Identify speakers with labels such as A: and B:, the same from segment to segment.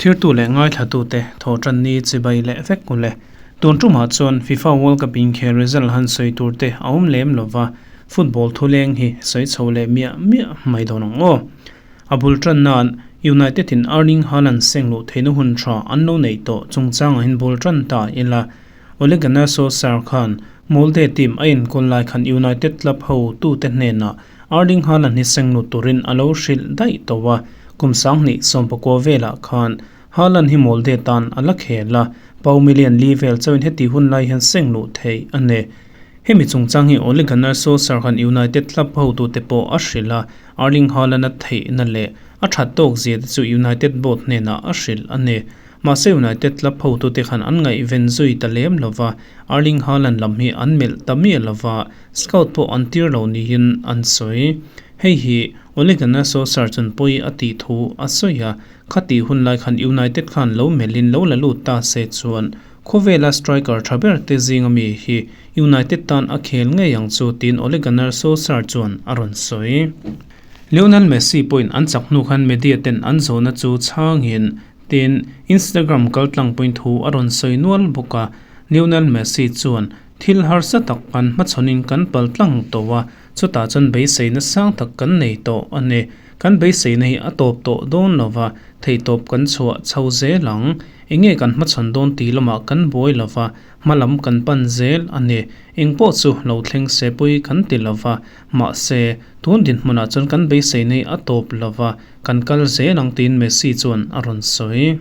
A: Thlirtu leh ngaithlatute thawhtan ni chibai leh vek u le. Tun tumah chuan FIFA World Cup inkhel result han sawi tur te a awm lem lova, football thuleng hi sawi chho leh miah miah mai dawn ang aw. A bul tan nan United in Erling Haaland seng luh theihna hun tha an lo neih tawh chungchangah hin bul tan ta ila. Ole Gunnar Solskjaer khan Molde team a enkawl lai khan United club ho tute hnenah Erling Haaland hi seng lut turin a lo hrilh daih tawh a, kum 2019 velah khan Haaland hi Molde tan a la khel a, pau million li vel chauhin heti hun lai hian seng luh theih a ni. Hemi chungchang hi Ole Gunnar Solskjaer khan United club hotute pawh a hrilh a, Erling Haaland a theihna leh a that tawk zia te chu United board hnenah a hrilh a ni. Mahse United club hotute khan an ngaihven zui ta lem lova, Erling Haaland lam hi an melh ta miah lova, scout pawh an tir lo niin an sawi. Hei hi Ole Gunnar Solskjaer chuan pawi a tih thu a sawi a, khatih hun lai khan United khan lo melhin lo la lut ta se chuan khawvela striker tha ber te zinga mi hi United tan a khel ngei ang chu tiin Ole Gunnar Solskjaer chuan a rawn sawi. Lionel Messi pawhin an chak hnu khan media ten an zawhna chu chhangin Tin, Instagram kaltlangpuiin thu a rawn sawi nual bawk a, Lionel Messi chuan, Thil harsa tak kan hmachhawnin kan pal tlang tawh a, chutah chuan beiseina sang tak kan nei tawh a ni. Kan beiseina hi a tawp tawh dawn lo va, theihtawp kan chhuah chho zel ang. Enge kan hmachhawn dawn tih lamah kan buai lo va, hma lam kan pan zel a ni. Engpawh chu lo thleng se pui kan ti lo va, mahse, tun dinhmunah chuan kan beiseina hi a tawp lo va, Kan kal zel ang tiin Messi chuan a rawn sawi.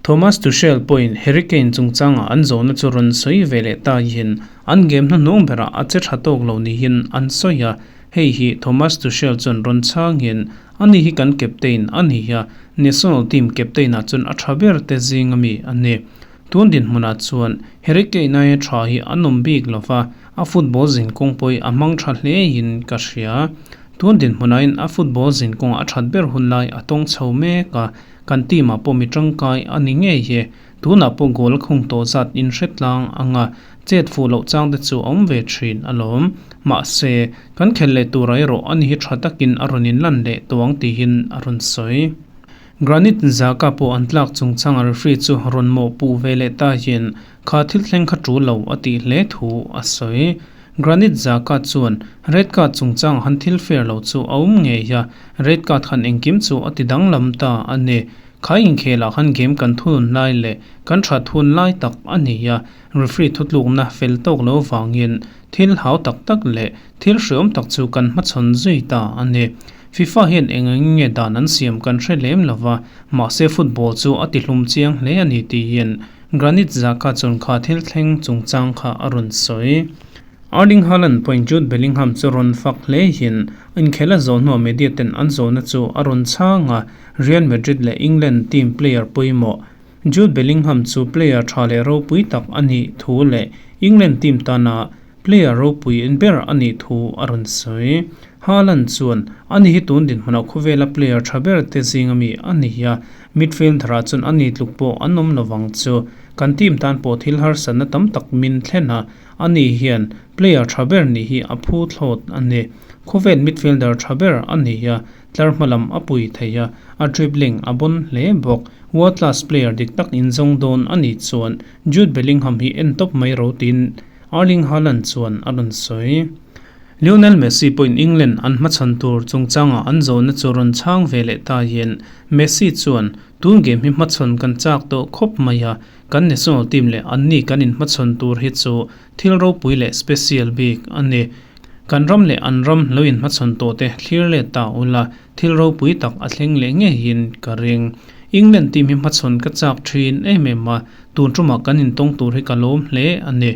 A: Thomas Tuchel pawhin Harry Kane chungchangah an zawhna chu rawn sawi ve leh ta hian an game hnuhnung berah a che tha tawk lo niin an sawi a, hei hi Thomas Tuchel chuan rawn chhangin ani hi kan captain a ni a, national team captain ah chuan a tha ber te zing ami a ni. Tun dinhmunah chuan Harry Kane aia tha hi an awm bik lova, a football zinkawng pawhi a hmang tha hle in ka hria. Tun dinhmunain a football zinkawngah a that ber hun lai a tawng chho mek a, kan team ah pawh mi tangkai a ni ngei e. Tunah pawh goal a khung tawh zat in hre tlang ang a, chet fuh loh chang te chu a awm ve thin alawm. Mahse, kan khelh leh tur erawh a ni hi tha takin a rawn inlan leh tawh ang tihin a rawn sawi. Granit Xhaka pawh an tlak chungchanga referee chu rawn mawhpuh ve leh ta hian kha thil thleng kha tul lo a tih hle thu a sawi. Granit Xhaka chuan red card chungchang han thil fair lo chu a awm ngei a, red card han engkim chu a ti danglam ta a ni. Kha inkhelah khan game kan thunun lai leh kan that hun lai tak a ni a, referee thutlukna fel tawk lo vangin thil hau tak tak leh thil hreawm tak chu kan hmachhawn zui ta a ni. FIFA hian eng eng nge dan an siam kan hre lem lo va, mahse football chu a ti hlum chiang hle a ni tiin Granit Xhaka chuan kha thil thleng chungchang kha a rawn sawi. Erling Haaland pawhin Jude Bellingham chu rawn fak hle hian inkhel a zawh hnuah media ten an zawhna chu a rawn chhang a, Real Madrid leh England team player pawimawh Jude Bellingham chu player tha leh ropui tak a nih thu leh England team tana player ropui en ber a nih thu a rawn sawi. Haaland chuan, Ani hi tun dinhmunah khawvela player tha ber te zinga mi a ni a, midfielder ah chuan ani tluk pawh an awm lovang chu. Kan team tan pawh thil harsatna tam tak min thlen a, ani hian player tha ber nih hi a phu thlawt a ni. Khawvel midfielder tha ber a ni a, tlar hma lam a pui thei a, a dribbling a bon hle bawk. World class player dik tak inzawng dawn a nih chuan Jude Bellingham hi en tawp mai ro tiin Erling Haaland chuan a rawn sawi. Lionel Messi pawhin England an hmachhawn tur chungchangah an zawhna chu rawn chhang ve leh ta hian Messi chuan, Tun game hi hmachhawn kan chak tawh khawp mai a, kan national team leh anni kan inhmachhawn tur hi chu thil ropui leh special bik a ni. Kan ram leh an ram lo inhmachhawn tawh te thlir let ta ula, thil ropui tak a thleng leh ngeiin ka ring. England team hi hmachhawn ka chak thin em em a, tun tumah kan intawng tur hi ka lawm hle a ni.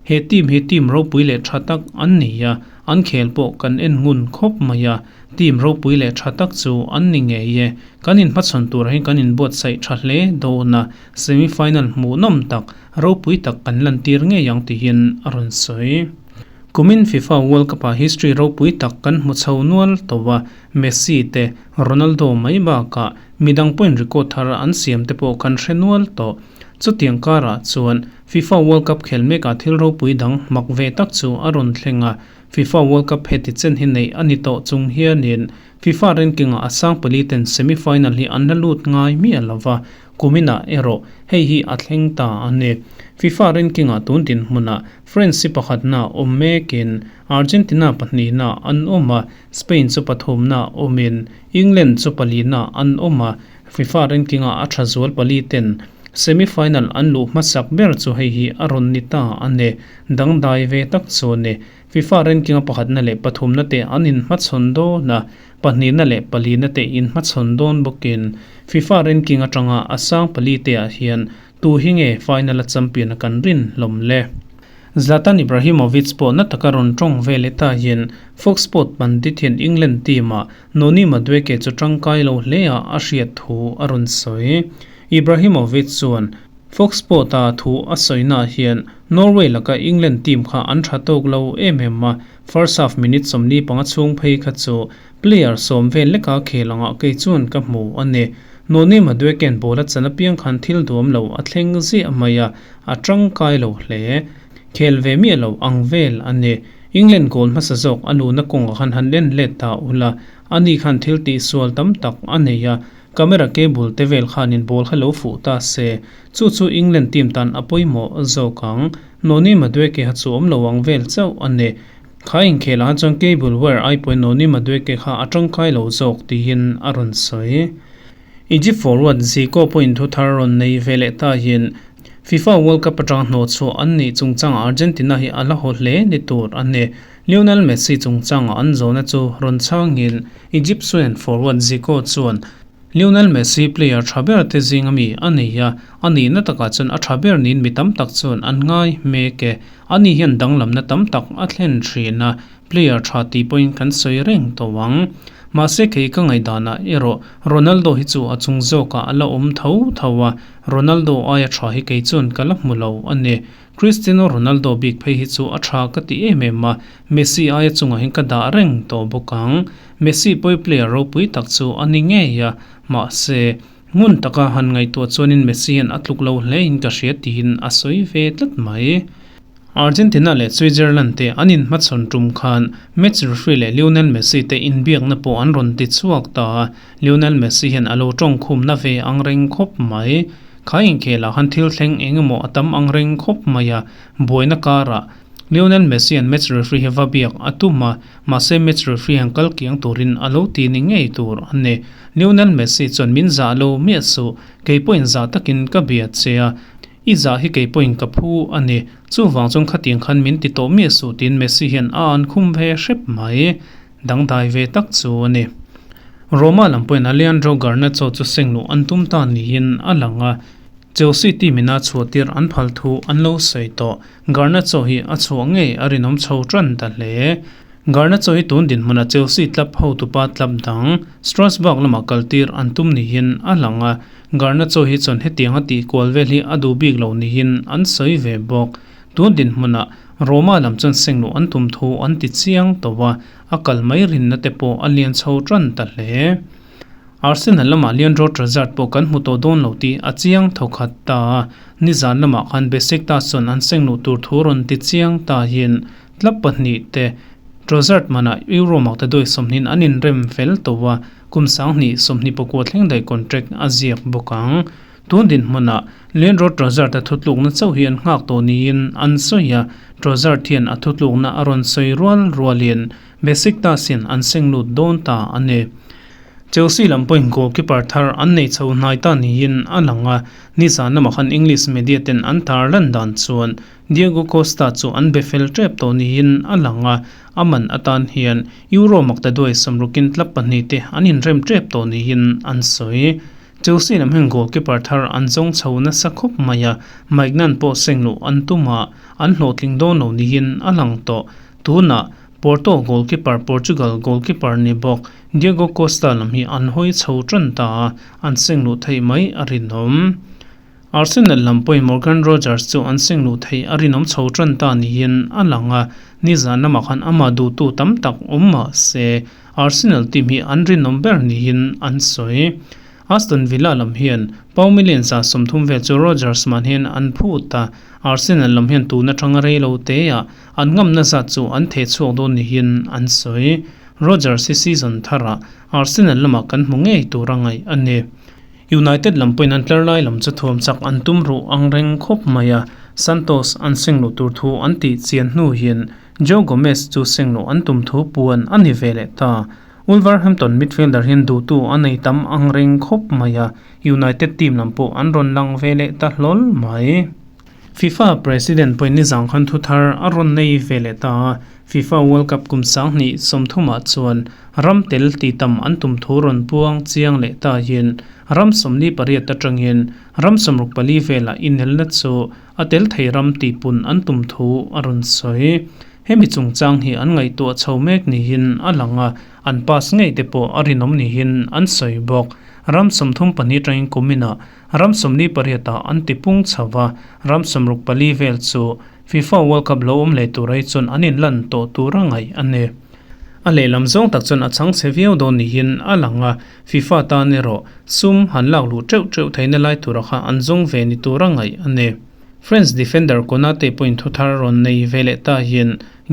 A: He team hi team ropui leh tha tak an ni a, an khel pawh kan en ngun khawp mai a, team ropui leh tha tak chu an ni ngei e. Kan inhmachhawn turah hian kan inbuatsaih tha hle dawn a, semi final hmuhnawm tak, ropui tak kan lantir ngei ang tihin a rawn sawi. Kumin FIFA World Cup ah history ropui tak kan hmu chho nual tawh a, Messi te, Ronaldo mai bakah midang pawhin record thar an siam te pawh kan hre nual tawh. Chutiang karah chuan FIFA World Cup khel mekah thil ropui dang mak ve tak chu a rawn thleng a. FIFA World Cup heti chen hi neih a ni tawh chung hianin FIFA ranking-ah a sang paliten semi-final hi an la lut ngai miah lo va, kuminah erawh hei hi a thleng ta a ni. FIFA ranking-ah tun dinhmunah France hi pakhatna awm mekin Argentina pahnihna an awm a, Spain chu pathumna awmin England chu palina an awm a, FIFA ranking-ah a tha zual paliten semi-final an luh hmasak ber chu hei hi a rawn ni ta a ni. Dangdai ve tak chu a ni. FIFA ranking-a pakhatna leh pathumna te an inhmachhawn dawn a, pahnihna leh palina te inhmachhawn dawn bawkin FIFA ranking atanga a sang pali te ah hian tu hi nge final-a champion a kan rin hlawm le? Zlatan Ibrahimovic pawh na taka rawn tawng ve leh ta hian Fox Sport pandit hian England team-ah Noni Madueke chu tangkai lo hle a a hriat thu a rawn sawi. Ibrahimovic chuan Fox Sport-a thu a sawinaah hian Norway laka England team kha an tha tawk lo em em a, first half minute 45 chhung phei kha chu player sawm vel leka khel angah kei chuan ka hmu a ni. Noni Madueke'n ball a chan apiang khan thil duam lo a thleng ziah mai a, a tangkai lo hle. Khel ve miah lo ang vel a ni. England goal hmasa zawk a luhna kawngah khan han len let ta ula, ani khan thil tihsual tam tak a nei a, Camera cable te vel khanin ball kha lo fuh ta se, chu chu England team tan a pawimawh zawk ang. Noni Madueke kha chu awm lo ang vel chauh a ni. Kha inkhelah khan chuan cable wire ai pawhin Noni Madueke kha a tangkai lo zawk tiin a rawn sawi. Egypt forward Zico pawhin thu thar rawn nei ve leh ta hian FIFA World Cup atanga hnawhchhuah an nih chungchangah Argentina hi a la haw hle ni tur a ni. Lionel Messi chungchangah an zawhna chu rawn chhangin Egyptian forward Zico chuan Lionel Messi player tha ber te zinga mi a nei a, a nihna takah chuan a tha ber niin mi tam tak chuan an ngai mek e. Ani hian danglamna tam tak a thlen thin a, player tha tih pawhin kan sawi reng tawh ang. Mahse kei ka ngaihdanah erawh Ronaldo hi chu a chung zawkah a la awm tho tho a, Ronaldo aia tha hi kei chuan ka la hmu lo a ni. Cristiano Ronaldo bik phei hi chu a tha ka ti em em a, Messi aia chungah hian ka dah reng tawh bawk ang. Messi pawi player ropui tak chu a ni ngei a, mahse, ngun taka han ngaihtuah chuanin Messi hian a tluk lo hle in ka hria tiin a sawi ve tlat mai. Argentina leh Switzerland te an inhmachhawn tum khan match referee leh Lionel Messi te inbiakna pawh an rawn ti chhuak ta a, Lionel Messi hian a lo tawngkhumna ve ang reng khawp mai. Kha inkhelah khan thil thleng eng emaw a tam ang reng khawp mai a, buaina karah Lionel Messi an match referee hi va biak a tum a, mahse match referee han kal kiang turin a lo ti ni ngei tur a ni. Lionel Messi chuan min zah lo miah suh, kei pawhin zah takin ka bia che a, i zah hi kei pawhin ka phu a ni, chuvang chuan khatiang khan min ti tawh miah suh tiin Messi hian a an khum ve hrep mai. Dangdai ve tak chu a ni. Roma lam pawhin Alejandro Garnacho chu sengluh an tum ta niin a lang a, Chelsea team ina chhuahtir an phal thu an lo sawi tawh. Garnacho hi a chhuah ngei a rinawm chho tan ta hle. Garnacho hi tun dinhmunah Chelsea club hotupa club dang Strasbourg lamah kaltir an tum niin a lang a, Garnacho hi chuan hetianga tihkual vel hi a duh bik lo niin an sawi ve bawk. Tun dinhmunah Roma lam chuan sengluh an tum thu an ti chiang tawh a, a kal mai rinna te pawh a lian chho tan ta hle. Arsenal lamah Leandro Trossard pawh kan hmu tawh dawn lo tih a chiang thawkhat ta a, nizan lamah khan Besiktas chuan an sengluh tur thu rawn ti chiang ta hian club pahnih te Trossard manah Euro makta dawi 20 in an inrem fel tawh a, kum 2024 thleng daih contract a ziak bawk ang. Tun dinhmunah Leandro Trossard-a thutlukna chauh hi an nghak tawh niin an sawi a, Trossard hian a thutlukna a rawn sawi rual rualin Besiktas hian an seng lut dawn ta a ni. Chelsea lam pawhin goalkeeper thar an nei chho hnai ta niin a lang a, nizan lamah khan English media ten an tar lan dan chuan Diego Costa chu an be fel tep tawh niin a lang a, a man atan hian Euro maktaduai 60in club pahnih te an inrem tep tawh niin an sawi. Chelsea lam hian goalkeeper thar an zawng chho nasa khawp mai a, Maignan pawh sengluh an tum a, an hlawhtling dawn lo niin a lang tawh. Tunah Porto goalkeeper Portugal goalkeeper ni bawk Diego Costa lam hi an hawi chho tan ta a, an sengluh theih mai a rinawm. Arsenal lam pawhin Morgan Rogers chu an sengluh theih a rinawm chho tan ta niin a lang a, nizan lamah khan amah duhtu tam tak awm mah se Arsenal team hi an rinawm ber niin an sawi. Aston Villa lam hian Pau million 30 vel chu Rogers man hian an phut a, Arsenal lam hian tun atanga rei lo teah an ngamna zat chu an theh chhuak dawn niin an sawi. Rodgers hi season tharah Arsenal lamah kan hmu ngei tur a ngaih a ni. United lam pawhin an tlar lai lam chu thuam chak an tum ruh ang reng khawp mai a, Santos an seng luh tur thu an tih chian hnu hian Joe Gomez chu seng luh an tum thu puan a ni ve leh ta. Wolverhampton midfielder hian duhtu a nei tam ang reng khawp mai a, United team lam pawh an rawn lang ve leh ta hlawl mai. FIFA President pawhin nizang khan thu thar a rawn nei ve leh ta a, FIFA World Cup kum 2030 ah chuan ram tel tih tam an tum thu rawn puang chiang leh ta hian ram 48 atangin ram 64 velah inelna chu a tel thei ram tih pun an tum thu a rawn sawi. Hemi chungchang hi an ngaihtuah chho mek niin a lang a, an pass ngei te pawh a rinawm niin an sawi bawk. Ram 32 atangin kuminah Ram 48 ah an ti pung chho va, ram 64 vel chu FIFA World Cup lo awm leh tur ai chuan an inlan tawh tur a ngaih a ni. A lehlam zawng tak chuan a chhang chhe viau dawn niin a lang a, FIFA tan erawh sum han lak luh teuh teuh theihna lai tura kha an zawng ve ni tur a ngaih a ni. French defender Konate pawhin thu thar rawn nei ve leh ta hian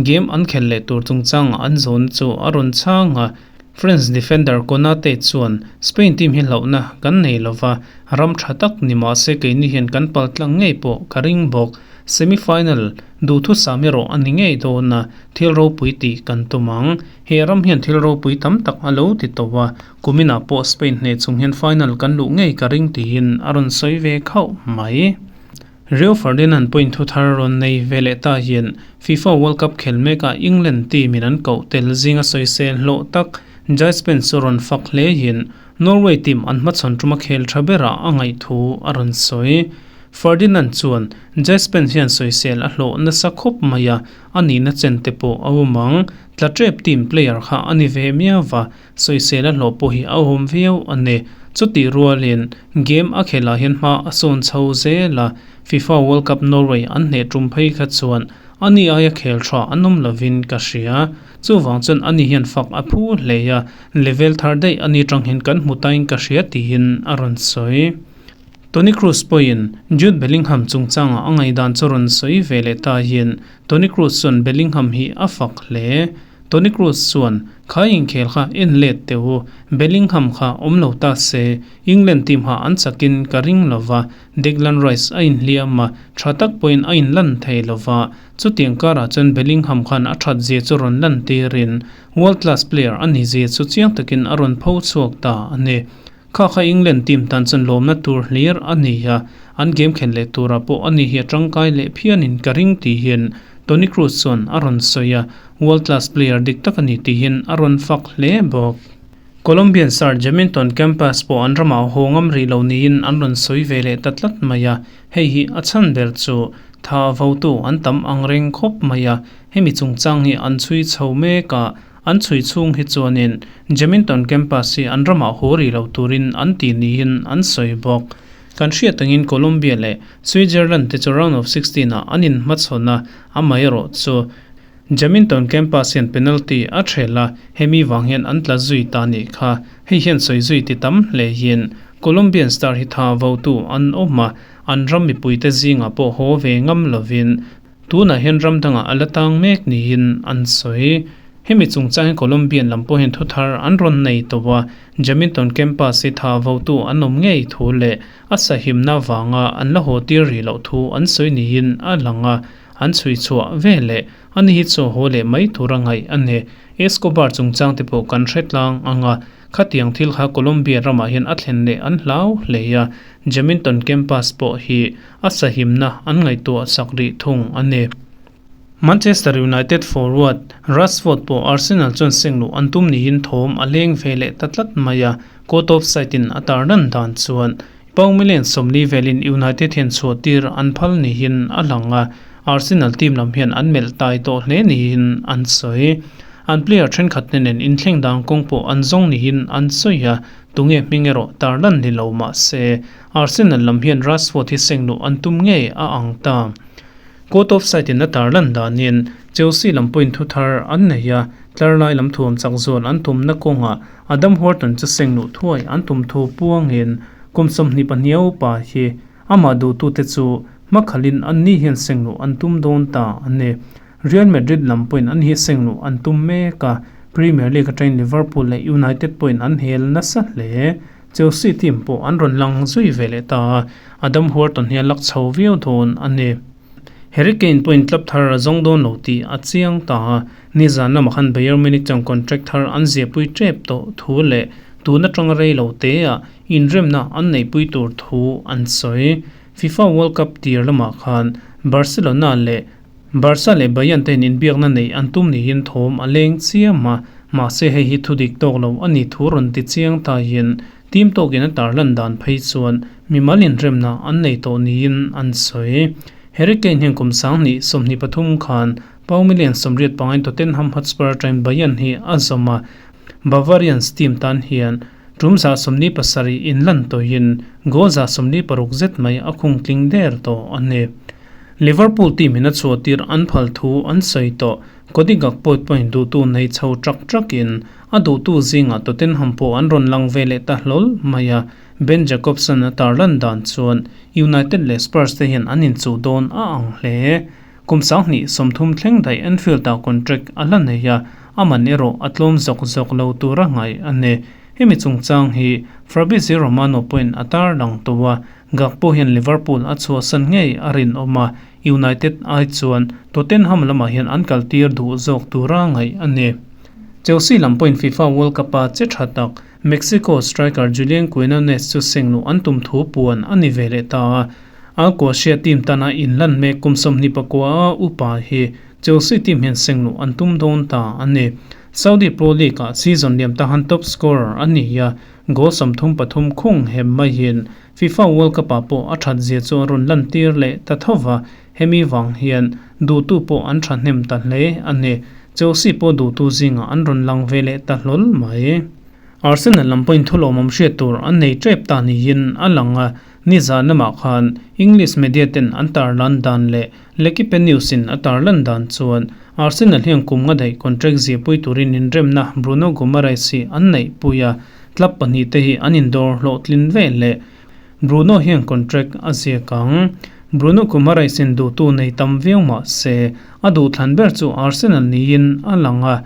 A: game an khelh leh tur chungchangah an zawn chu a rawn chhang a, French defender Konate chuan, Spain team hi hlauhna kan nei lova, ram tha tak ni mah se keini hian kan pal tlang ngei pawh ka ring bawk. Semi-final duhthusam erawh a ni ngei dawn a, thil ropui tih kan tum ang. He ram hian thil ropui tam tak a lo ti tawh a, kuminah pawh Spain hneh chung hian final kan luh ngei ka ring tiin a rawn sawi ve khauh mai. Rio Ferdinand pawhin thu thar rawn nei ve leh ta hian FIFA World Cup khel mekah England team in an koh tel zinga sawisel hlawh tak Jai Spence chu rawn fak hle hian Norway team an hmachhawn tuma khel tha berah a ngaih thu a rawn sawi. Ferdinand chuan Jai Spence hian sawisel a hlawh nasa khawp mai a, a nihna chen te pawh a awm ang. Tla tep team player kha a ni ve miau va, Sawisel a hlawh pawh hi a awm viau a ni. Chutih rualin game a khelh ah hian hma a sawn chho zel a, FIFA World Cup Norway an hneh tum phei kha chuan ani aia khel tha an awm lovin ka hria. Chuvang chuan ani hian fak a phu hle a, level thar daih ani tang hian kan hmu tain ka hria tiin a rawn sawi. Toni Kroos pawhin Jude Bellingham chungchangah a ngaihdan chu rawn sawi ve leh ta hian Toni Kroos chuan Bellingham hi a fak hle. Toni Kroos chuan, Kha inkhel kha en let teh u, Bellingham kha awm lo ta se, England team ha an chakin ka ring lo va, Declan Rice a inhliam a, tha tak pawhin a inlan thei lo va, chutiang karah chuan Bellingham khan a that zia chu rawn lan tirin world class player a ni zia chu chiang takin a rawn pho chhuak ta a ni. Kha kha England team tan chuan lawmna tur hlir a ni a, an game khen leh turah pawh a ni hi a tangkai leh phianin ka ring tih hian Toni Kroos chuan a rawn sawi a, world class player dik tak a ni tih hian a rawn fak hle bawk. Colombian star Jaminton Campaz pawh an ramah haw ngam rih lo niin an rawn sawi ve leh ta tlat mai a, hei hi a chhan ber chu tha votu an tam ang reng khawp mai a, hemi chungchang hi an chhui chho mek a, An chhui chhung hi chuanin Jaminton Campus hi an ramah haw rih lo turin an ti niin an sawi bawk. Kan hriat angin Colombia leh Switzerland te chu round of 16 ah an inhmachhawn a, amaherawh chu Jaminton Campus hian penalty a ṭhel a, hemi vang hian an tla zui ta nih kha. Hei hian sawi zui ti tam hle hian Colombian star hi tha votu an awm a, an ram mipuite zingah pawh haw ve ngam lovin Tunah hian ram dangah a la tang mek niin an sawi. Hemi chungchang hi Colombian lam pawhin thu thar an rawn nei tawh a, Jaminton Campus hi tha votu an awm ngei thu leh a sahimna vanga an la haw tir rih loh thu an sawi niin a lang a, an chhui chhuah ve leh ani hi chaw haw leh mai tura ngaih a ni. Escobar chungchang te pawh kan hre tlang ang a, khatiang thil kha Colombia ramah hian a thlen leh an hlau hle a, Jaminton Campus pawh hi a sahimna an ngaihtuah sak rih thung a ni. Manchester United forward Rashford pawh Arsenal chuan seng luh an tum niin thawm a leng ve leh ta tlat mai a, court of side in a tar dan dan chuan pound million 40 velin United hian chhuah tir an phal niin a lang a, Arsenal team lam hian an melh tai tawh hle niin an sawi. An player thenkhat te nen inthleng dan kawng pawh an zawng niin an sawi a, tunge hming erawh tar lan ni lo mah se Arsenal lam hian Rashford hi seng luh an tum ngei a ang ta. Court of side in a tar lan danin Chelsea lam pawhin thu thar an nei a, tlar lai lam thuam chak zual an tumna kawngah Adam Wharton chu seng luh thuai an tum thu puangin kum 22 upa hi amah duhtute chu Hmakhalin anni hian sengluh an tum dawn ta a ni. Real Madrid lam pawhin an hi sengluh an tum mek a, Premier League atangin Liverpool leh United pawhin an hel nasa hle. Chelsea team pawh an rawn lang zui ve leh ta a, Adam Wharton hi a lak chho viau dawn a ni. Harry Kane pawhin club thar a zawng dawn lo tih a chiang ta a, nizan lamah khan Bayern Munich chuan contract thar an ziahpui tep tawh thu leh tun atanga rei lo teah inremna an neihpui tur thu an sawi. FIFA World Cup tir lamah khan Barcelona leh Barca leh Bayern te inbiakna neih an tum niin thawm a leng chiam a, mahse hei hi thudik tawk lo a ni thu rawn ti chiang ta hian team tawkin a tarlan dan phei chuan mimal inremna an nei tawh niin an sawi. Harry Kane hian kum 2023 khan Pau million 85 in Tottenham Hotspur atangin Bayern hi a zawm a, Bavarians team tan hian tum 47 inlan tawhin goal 46 zet mai a khung tling der tawh a ni. Liverpool team in a chhuah tir an phal thu an sawi tawh. Cody Gakpo pawhin duhtu nei chho trak trakin a duhtu zingah Tottenham pawh an rawn lang ve leh ta hlawl mai a, Ben Jacobson a tarlan dan chuan United leh Spurs te hian an inchuh dawn a ang hle. Kum 2030 thleng daih Anfield ah contract a la nei a, a man erawh a tlawm zawk zawk lo tura ngaih a ni. Hemi chungchang hi Fabrizio Romano pawhin a tarlang tawh a, Gakpo hian Liverpool a chhuahsan ngei a rinawm a, United ai chuan Tottenham lamah hian an kaltir duh zawk tura ngaih a ni. Chelsea lam pawhin FIFA World Cup-a che tha tak Mexico striker Julian Quinones chu sengluh an tum thu puan a ni ve leh ta a, Al-Quasia team tana inlan mek kum 29 a upa hi Chelsea team hian sengluh an tum dawn ta a ni. Saudi Pro League-ah season liam tahan top scorer a ni a, goal 33 khung hem maiin FIFA World Cup-ah pawh a that zia chu a rawn lantir leh ta tho va, hemi vang hian duhtu pawh an thahnem ta hle a ni. Chelsea pawh duhtu zingah an rawn lang ve leh ta hlawl mai. Arsenal lam pawhin thulawmawm hriat tur an nei tep ta niin a lang a, nizan lamah khan English media ten an tarlan dan leh L'Equipe News in a tarlan dan chuan Arsenal hian kum nga daih contract ziahpui turin inremna Bruno Guimaraes hi an neihpui a, club pahnih te hi an indawr hlawhtlin ve leh. Bruno hian contract a ziak ang. Bruno Guimaraes in duhtu nei tam viau mah se, a duhthlan ber chu Arsenal niin a lang a,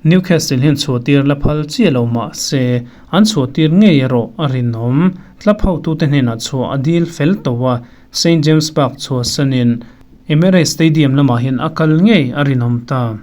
A: Newcastle hian chhuahtir la phal chiah lo mah se, an chhuahtir ngei erawh a rinawm. Club hotute hnenah chhuah a dil fel tawh a, Saint James Park chhuahsanin Emirates Stadium lamah hian a kal ngei a rinawm ta.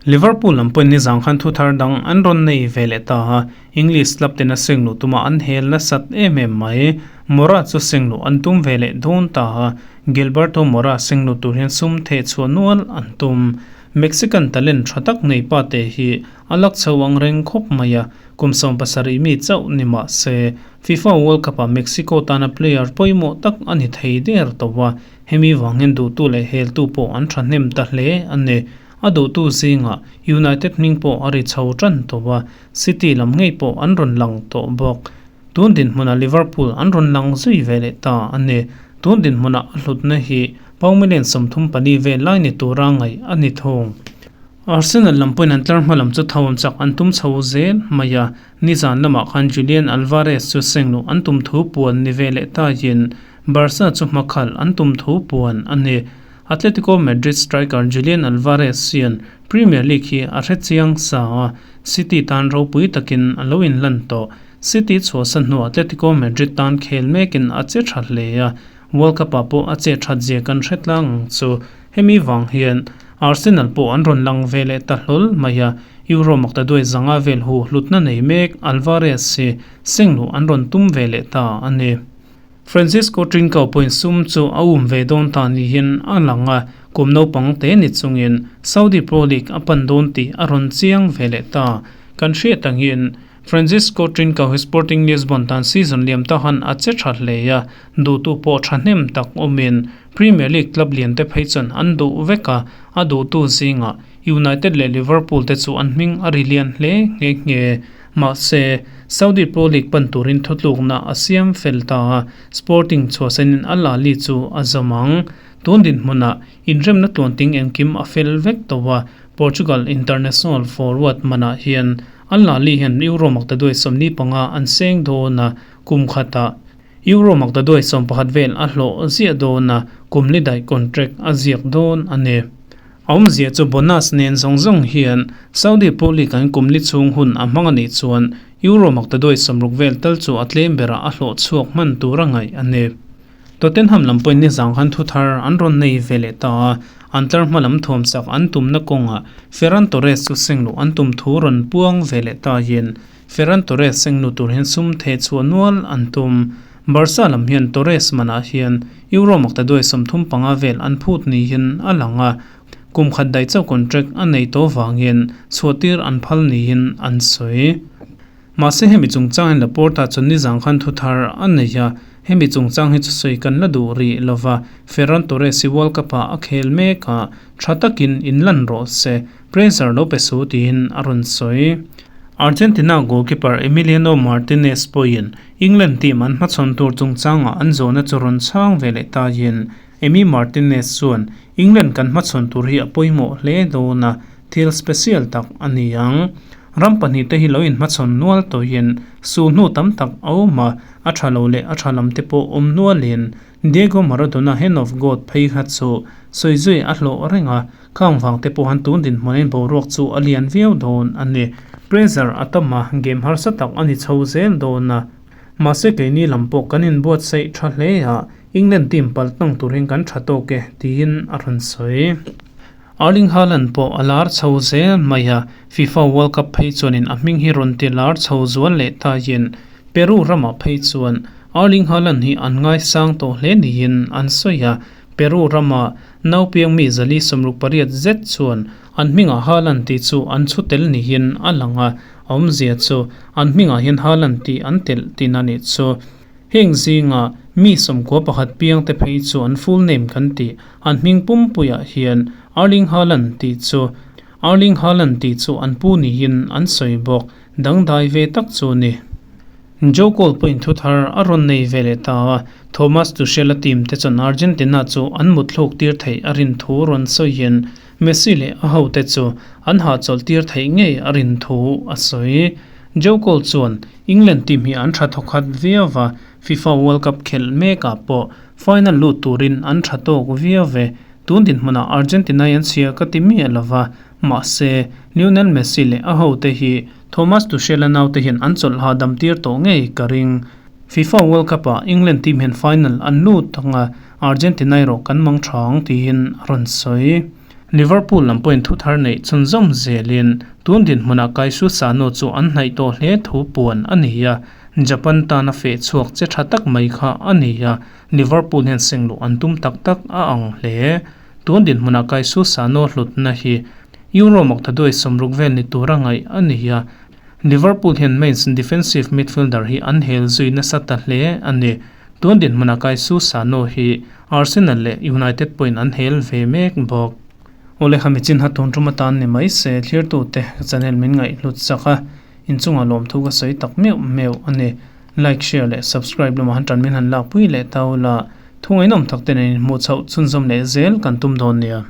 A: Liverpool lam pawhin nizang khan thu thar dang an rawn nei ve leh ta a, English club ten a sengluh tuma an hel nasat em em mai. Moura chu sengluh an tum ve leh dawn ta a, Gilberto Moura sengluh tur hian sum theh chhuah nual an tum. Mexican talent tha tak nei pa te hi a lak chho ang reng khawp mai a, kum 17 mi chauh ni mah se FIFA World Cup ah Mexico tana player pawimawh tak a ni thei der tawh a, hemi vang hian duhtu leh heltu pawh an thahnem ta hle a ni. A duhtu zingah United hming pawh a ri chho tan tawh a, City lam ngei pawh an rawn lang tawh bawk. Tun dinhmunah Liverpool an rawn lang zui ve leh ta a ni. Tun dinhmunah a hlutna hi pound million 34 vel lai ni tura ngaih a ni thung. Arsenal lam pawhin an tlar hma lam chu thawm chak an tum chho zel mai a, nizan lamah khan Julian Alvarez chu sengluh an tum thu puan ni ve leh taiin Barca chu hmakhalh an tum thu puan a ni. Atletico Madrid striker Julian Alvarez hian Premier League hi a hre chiang sa a, City tan ropui takin a lo inlan tawh. City chhuahsan hnuah Atletico Madrid tan khel mekin a che tha hle a, World Cup-ah pawh a che that zia kan hre tlang ang chu. Hemi vang hian Arsenal pawh an rawn lang ve leh ta hlawl mai a, Euro maktaduai zanga vel hu hlutna nei mek Alvarez hi sengluh an rawn tum ve leh ta a ni. Francisco Trincao pawhin sum chu a um ve dawn ta niin a lang a, kum naupang te ni chungin Saudi Pro League a pan dawn tih a rawn chiang ve leh ta. Kan hriat angin Francisco Trincao hi Sporting Lisbon tan season liam ta han a che tha hle a, duhtu pawh thahnem tak awmin Premier League club lian te phei chuan an duh vek a, a duhtu zingah United leh Liverpool te chu an hming a ri lian hle nghe nghe. Mahse, Saudi Pro League pan turin thutlukna a siam fel ta a, Sporting chhuahsanin Al Ahly chu a zawm ang. Tun dinhmunah inremna tluanting engkim a fel vek tawh a, Portugal international forward manah hian Al Ahly hian Euro maktaduai 45 an seng dawn a, kum khatah. Euro maktaduai 11 vel a hlawh ziah dawn a, kum li daih contract a ziak dawn a ni. A awmzia chu bonus nen zawng zawng hian Saudi Pro League an kum li chhung hun a hmang a nih chuan Euro maktaduai 60 vel tal chu a tlem berah a hlawh chhuak hman tur a ngaih a ni. Tottenham lam pawhin nizang khan thu thar an rawn nei ve leh ta a, an tlar hma lam thuamchak an tumna kawngah Ferran Torres chu sengluh an tum thu rawn puang ve leh ta hian Ferran Torres sengluh tur hian sum theh chhuah nual an tum. Barca lam hian Torres manah hian Euro maktaduai 35 vel an phut niin a lang a, kum khat daih chauh contract a nei tawh vangin chhuahtir an phal niin an sawi. Mahse hemi chungchang hian Laporta chuan nizang khan thu thar a nei a, hemi chungchang hi chu sawi kan la duh rih lova, Ferran Torres hi World Cup ah a khel mek a, tha takin inlan rawh se, pressure lo pe su tiin a rawn sawi. Argentina goalkeeper Emiliano Martinez pawhin England team an hmachhawn tur chungchangah an zawhna chu rawn chhang ve leh taiin Emi Martinez chuan England kan hmachhawn tur hi a pawimawh hle dawn a, thil special tak a ni ang. Ram pahnihte hi lo inhmachhawn nual tawhin sulhnu tam tak a awm a, a tha lo leh a tha lam te pawh awm nualin Diego Maradona Hand of God phei kha chu sawi zui a hlawh reng a, khang vang te pawh han tun dinhmunin boruak chu a lian viau dawn a ni. Pressure a tam a, game harsa tak a ni chho zel dawn a. Mahse keini lam pawh kan inbuatsaih tha hle a, England team pal tang turin kan tha tawk e, tiin a rawn sawi. Erling Haaland pawh a lar chho zel mai a, FIFA World Cup phei chuanin a hming hi rawn ti lar chho zual leh taiin Peru ramah phei chuan Erling Haaland hi an ngaisang tawh hle niin an sawi a, Peru rama naupiang mi 468 zet chuan an hmingah Haaland tih chu an chhu tel niin a lang a, a awmzia chu an hmingah hian Haaland tih an telh tihna nih chu. Heng zinga mi 11 piang te phei chu an full name kan tih an hming pumpuiah hian Erling Haaland tih chu Erling Haaland tih chu an pu niin an sawi bawk, dangdai ve tak chu a ni. Joe Cole pawhin thu thar a rawn nei ve leh ta a, Thomas Tuchel-a team te chuan Argentina chu an mutthluk tir theih a rin thu rawn sawiin Messi leh a hote chu an hahchawlh tir theih ngei a rin thu a sawi. Joe Cole chuan England team hi an tha thawkhat viau va, FIFA World Cup khelh mekah pawh final lut turin an tha tawk viau ve. Tun dinhmunah Argentina hi an chhia ka ti miah lo va, mahse Lionel Messi leh a hote hi Thomas Tuchel-a naute hian an chawlh hahdam tir tawh ngei ka ring. FIFA World Cup-ah England team hian final an lut ang a, Argentina erawh kan mang tha ang tiin a rawn sawi. Liverpool lam pawhin thu thar neih chhunzawm zelin tun dinhmunah Kaisu Sano chu an hnaih tawh hle thu puan a ni a, Japan tana feh chhuak che tha tak mai kha a ni a, Liverpool hian sengluh an tum tak tak a ang hle. Tun dinhmunah Kaisu Sano hlutna hi Euro maktaduai 60 vel ni tura ngaih a ni a, Liverpool hian Mainz defensive midfielder hi an hel zui nasa ta hle a ni. Tun dinhmunah Kaisu Sano hi Arsenal leh United pawhin an hel ve mek bawk. Awle kha michin ha tun tum atan ni mai se thlirtute ka channel min ngaihhlut chak a, inchungah lawmthu ka sawi tak meuh meuh a ni. Like, share leh subscribe lamah han tan min han lakpui leh ta ula, thu ngaihnawm tak te nen inhmuh chhoh chhunzawm leh zel kan tum dawn nia.